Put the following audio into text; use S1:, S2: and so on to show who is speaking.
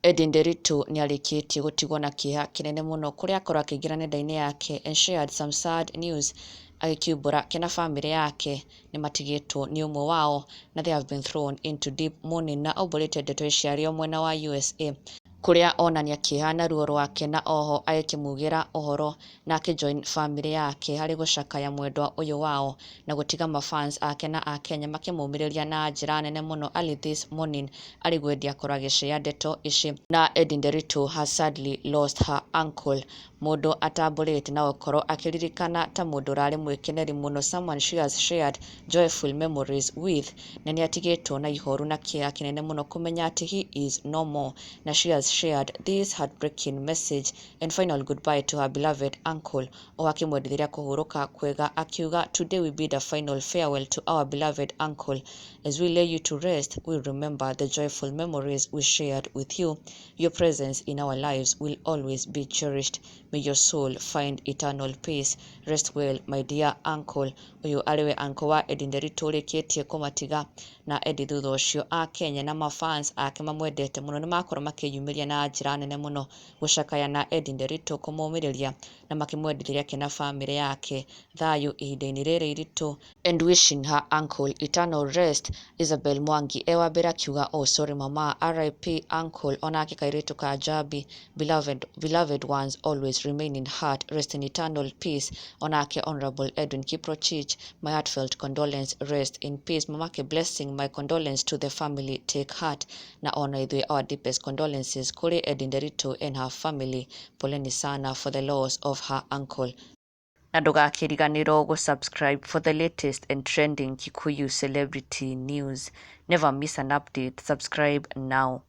S1: Edday Nderitu nĩarĩkĩtie gũtigwo na kĩeha kĩnene mũno kũrĩa akorwo akĩingĩra nenda-inĩ yake and shared some sad news, agĩkiumbũra ke na bamĩrĩ yake nĩmatigĩtwo nĩ ũmwe wao na they have been thrown into deep mourning. Na aumbũrĩte ndeto ici arĩ o mwena wa USA, kũrĩa onania kĩeha na ruo rwake, na oho agĩkĩmugĩra ũhoro na akĩjoin bamĩrĩ yake harĩ gũcakaya mwendwa ũyũ wao, na gũtiga mafans ake na akenya makĩmũmĩrĩria na njĩra nene mũno. Early this morning arĩ gwendia akorwo agĩshare ndeto ici. Na Edday Nderitu has sadly lost her uncle, mũndũ atambũrĩte na gũkorwo akĩririkana ta mũndũ ũrarĩ mwĩkeneri mũno, someone she has shared joyful memories with, na nĩ atigĩtwo na ihoru na kĩeha kĩnene mũno kũmenya atĩ he is no more. Na she has shared this heartbreaking message and final goodbye to her beloved uncle, o akĩmwendithĩria kũhurũka kwega, akiuga, "Today we bid a final farewell to our beloved uncle. As we lay you to rest, we remember the joyful memories we shared with you. Your presence in our lives will always be cherished. May your soul find eternal peace. Rest well, my dear uncle." Ũyũ arĩ we uncle wa Edday Nderitu ũrĩkĩtie kũmatiga. Na Edday thutha ũcio, akenya na mafans ake mamwendete mũno nĩ makorwo makĩyumĩria na njĩra nene mũno gũcakaya na Edday Nderitu, kũmũmĩrĩria na makĩmwendithĩria ke na bamĩrĩ yake thayũ ihinda-inĩ rĩrĩ iritũ and wishing her uncle eternal rest. Isabel Mwangi e wa mbere akiuga, "Oh, sorry mama, RIP uncle." Onake kairĩtu ka Jabi, "Beloved, beloved ones always remain in heart. Rest in eternal peace." Onake Honorable Edwin Kiprochich, "My heartfelt condolence. Rest in peace." Mamake Blessing, "My condolence to the family. Take heart." Na ona ithuĩ, our deepest condolences kũrĩ Edday Nderitu and her family. Poleni sana for the loss of her uncle. Na ndũgakĩriganĩrwo gũ-subscribe for the latest and trending Kikuyu celebrity news. Never miss an update. Subscribe now.